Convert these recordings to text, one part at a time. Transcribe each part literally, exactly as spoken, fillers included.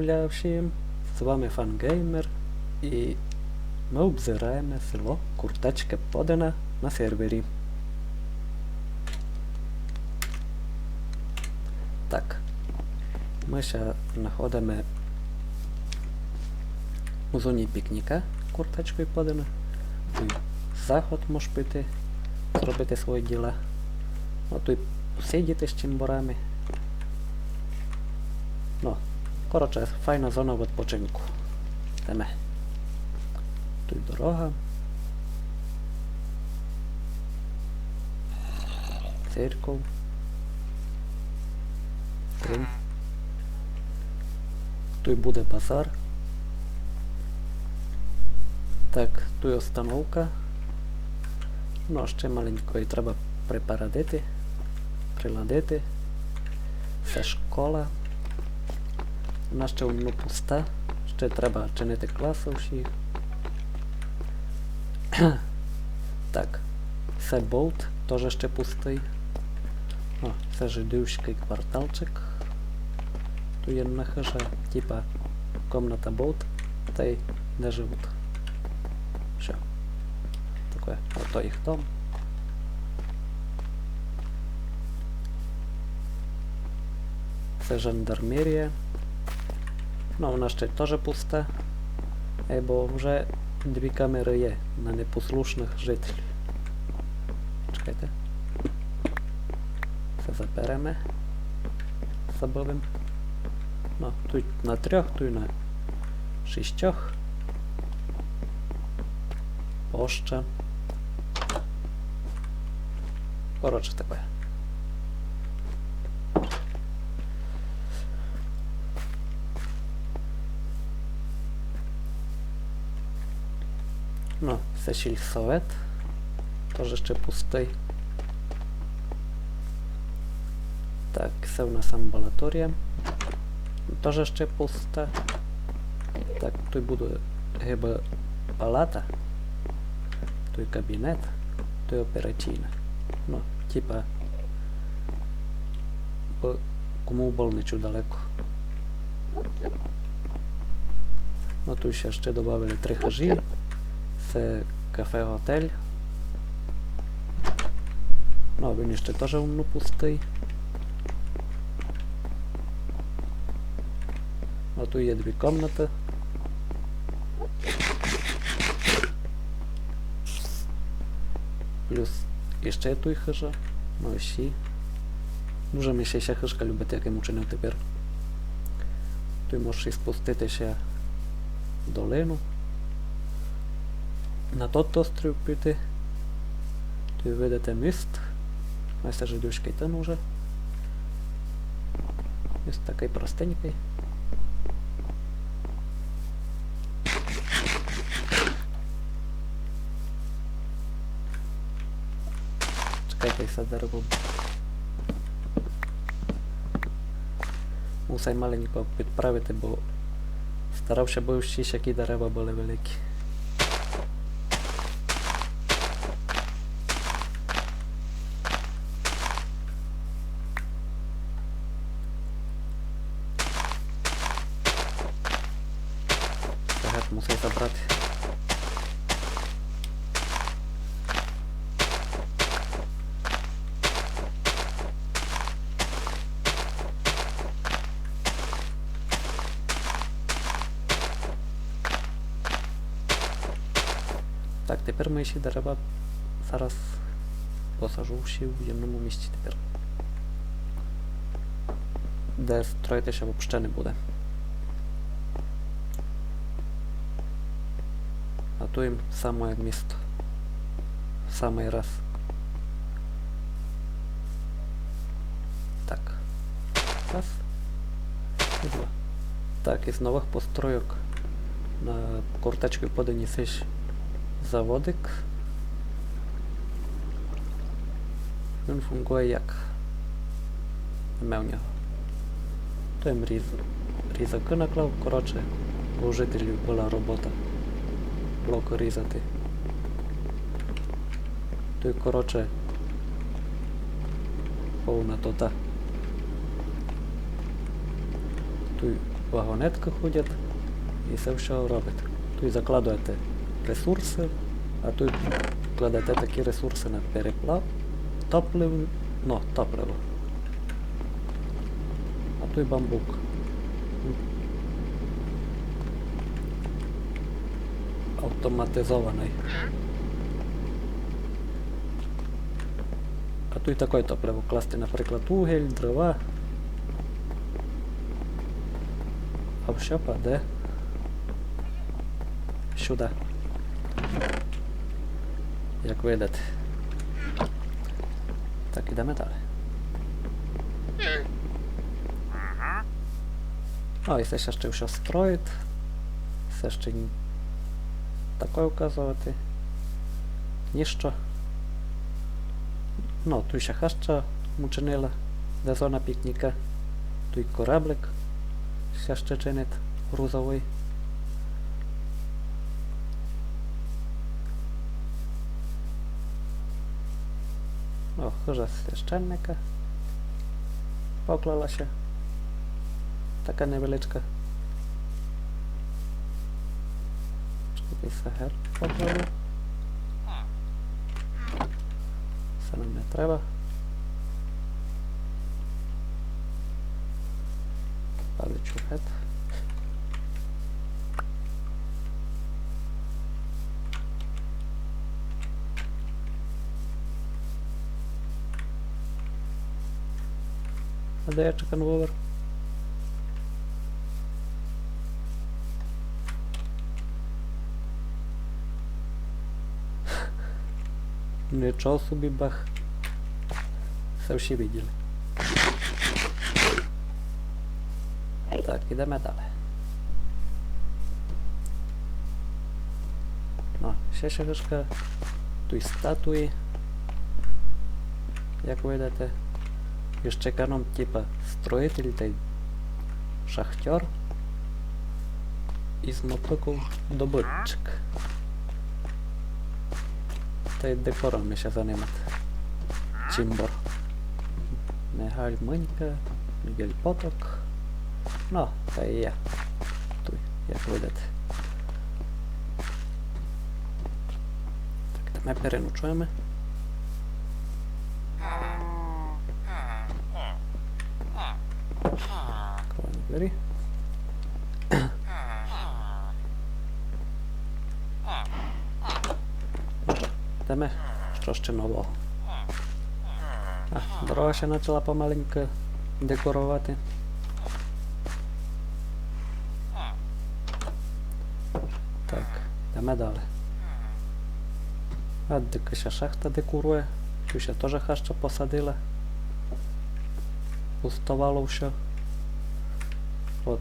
Всім, з вами Фангеймер, і мы обзираєме село Куртачка Подина на сервері. Так, мы ся находиме у зоні пікніка Куртачкої Подини. Туй заход мож піти, зробити свої діла. Ну, туй посидіти з чимборами. Ну, коротше, файна зона відпочинку. Йдеме. Туй дорога. Церков. Туй. Туй буде базар. Так, туй остановка. Ну, а ще маленько її треба припарадити, приладити. Се школа. Вона ще воно пуста. Ще треба чинити класы всі. Так, се болт, тоже ще пустый. О, се жидівськый кварталчик. Туй є на хыжа, типа комната болт, тай де живуть. Всьо. Таке, ото їх дом. Се жандармерія. Ну, вона ще тоже пуста. Е, бо вже дві камеры є на непослушных жителів. Чекайте. Се забереме. Забыв им. Ну, туй на трьох, туй на шістьох. Поща. Коротше, таке. Ну, се сільсовет. Тоже ще пустый. Так, се у нас амбулаторія. Тоже ще пуста. Так, туй буде гибы палата. Туй кабінет, туй операційна. Ну, типа, бо кому в больницю далеко. Ну, туй ся ще добавили три хыжі. Се кафе-готель. Ну, він ще тоже воно пустый. Ну, туй є дві комнаты. Плюс іще туй хыжа. Ну, і ще. Дуже ми ся ся хыжка любить, як им учинив тепер. Туй можеш і спустити ся в долину. На тот острів піти. Туй видите міст. Ось це жидівськый тин уже. Ось такый простенькый. Чекайте, се дерево. Мусай маленько підправити, бо старав ся, бо всі сякі дерева были великі. Сагат мусай забрати. Так, тепер мої сі дерева зараз посажу всі в єдному місці тепер. Де строїти ся вообще не буде. А то їм самоє місто. В самый раз. Так. Раз. І два. Так, із новых постройок на Куртачкій Подині сись заводик. Він фунґує як? Нема в нього. То им різ-, різакы наклав, коротше, бо у жителів была робота блокы різати. Туй, коротше, повна тота. Туй Вагонеткы ходять і се всьо робить. Туй закладуєте ресурсы, а туй кладете такі ресурсы на переплав, топливо, ну, топливо. А туй бамбук. Автоматизованый. А туй такой топливо класти, наприклад, угіль, дрова. А всьо паде сюды. Як видите. Так, ідеме далі. А, і се ся ще всьо строїть. Се ще н-, такой указовати. Нішто. Ну, туй ся хаща учинила, де зона пікніка. Туй кораблик ся ще чинить грузовый. О, хыжа священника. Поклала ся. Така невеличка. Штуки сагер поклали. Се нам не треба. Паличу гет. А де я чеканвовер? Нічого собі, бах. Се всі виділи. Так, ідеме далі. Ну, ще, ще гышка. Туй статуї. Як видите, із чеканом типа строїтель тай шахтьор. Із мотоком добытчик. Тай декором ми ся занимати. Чімбор. Мігаль Мынька, Міґель Поток. Ну, та і я. Туй, як видите. Так, та ми переночуєме. Откриваєме двері. Йдеме, што ще нового. А, дорога ся почала помаленьку декоровати. Так, йдеме далі. А дика ся шахта декорує. Ту ся тоже хаща посадила. Пустовало всьо. От,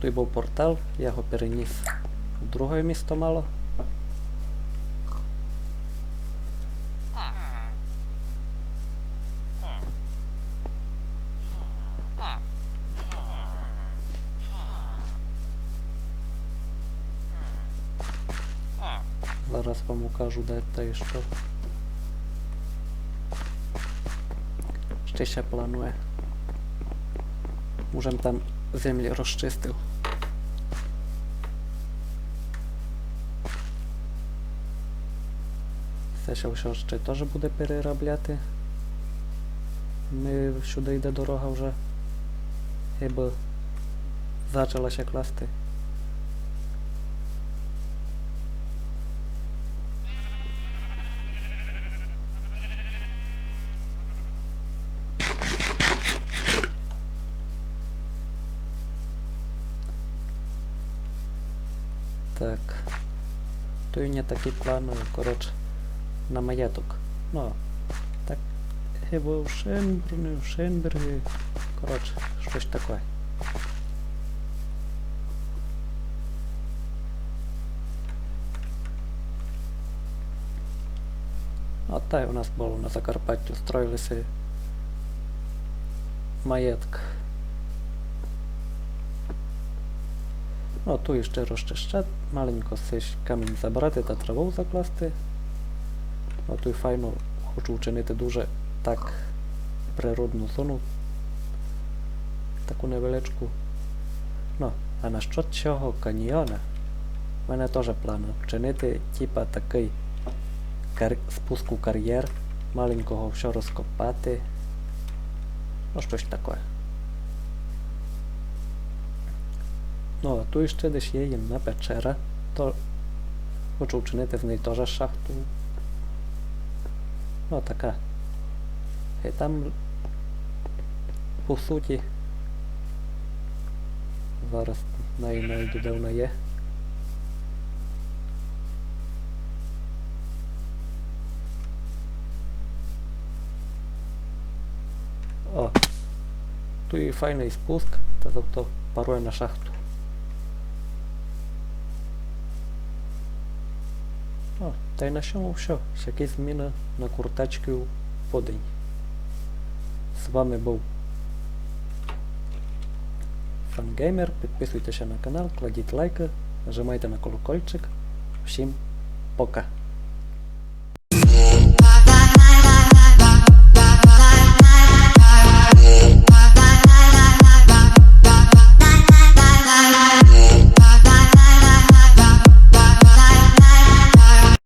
туй быв портал, я го переніс в друге місто мало. Зараз вам укажу, де та і што. Ще ся планує. Може, м там землі розчистив. Се ся всьо ще тоже буде переробляти. Ми сюды йде дорога вже. Гибы зачала ся класти. Так. Туй у мене такі планы, коротше, на маєток. Ну, так, гибы в Шенбрунї, в Шенберґі. Коротше, штось таке. А тай у нас было на Закарпаттю, строїли си маєтк. Ну, а туй іщи розчищать, маленько сись камінь забрати та траву закласти. Ну, туй файно хочу вчинити дуже так природну зону. Таку невеличку. Ну, а насчет сього каньйона, в мене тоже планы вчинити, типа, такый кар-, спуск у кар'єр, маленько го всьо розкопати. Ну, штось такоє. Ну, а туй іщи десь є єдна печера, то хочу вчинити з неї тоже шахту. Ну, така. І там, по суті, зараз най-, найду, де вона є. О, туй файный спуск, та тобто парує на шахту. О, та й на сьому всьо. Сякі зміны на Куртачків подень. З вами быв Фангеймер. Підписуйтеся на канал, кладіть лайкы, нажимайте на колокольчик. Всім пока!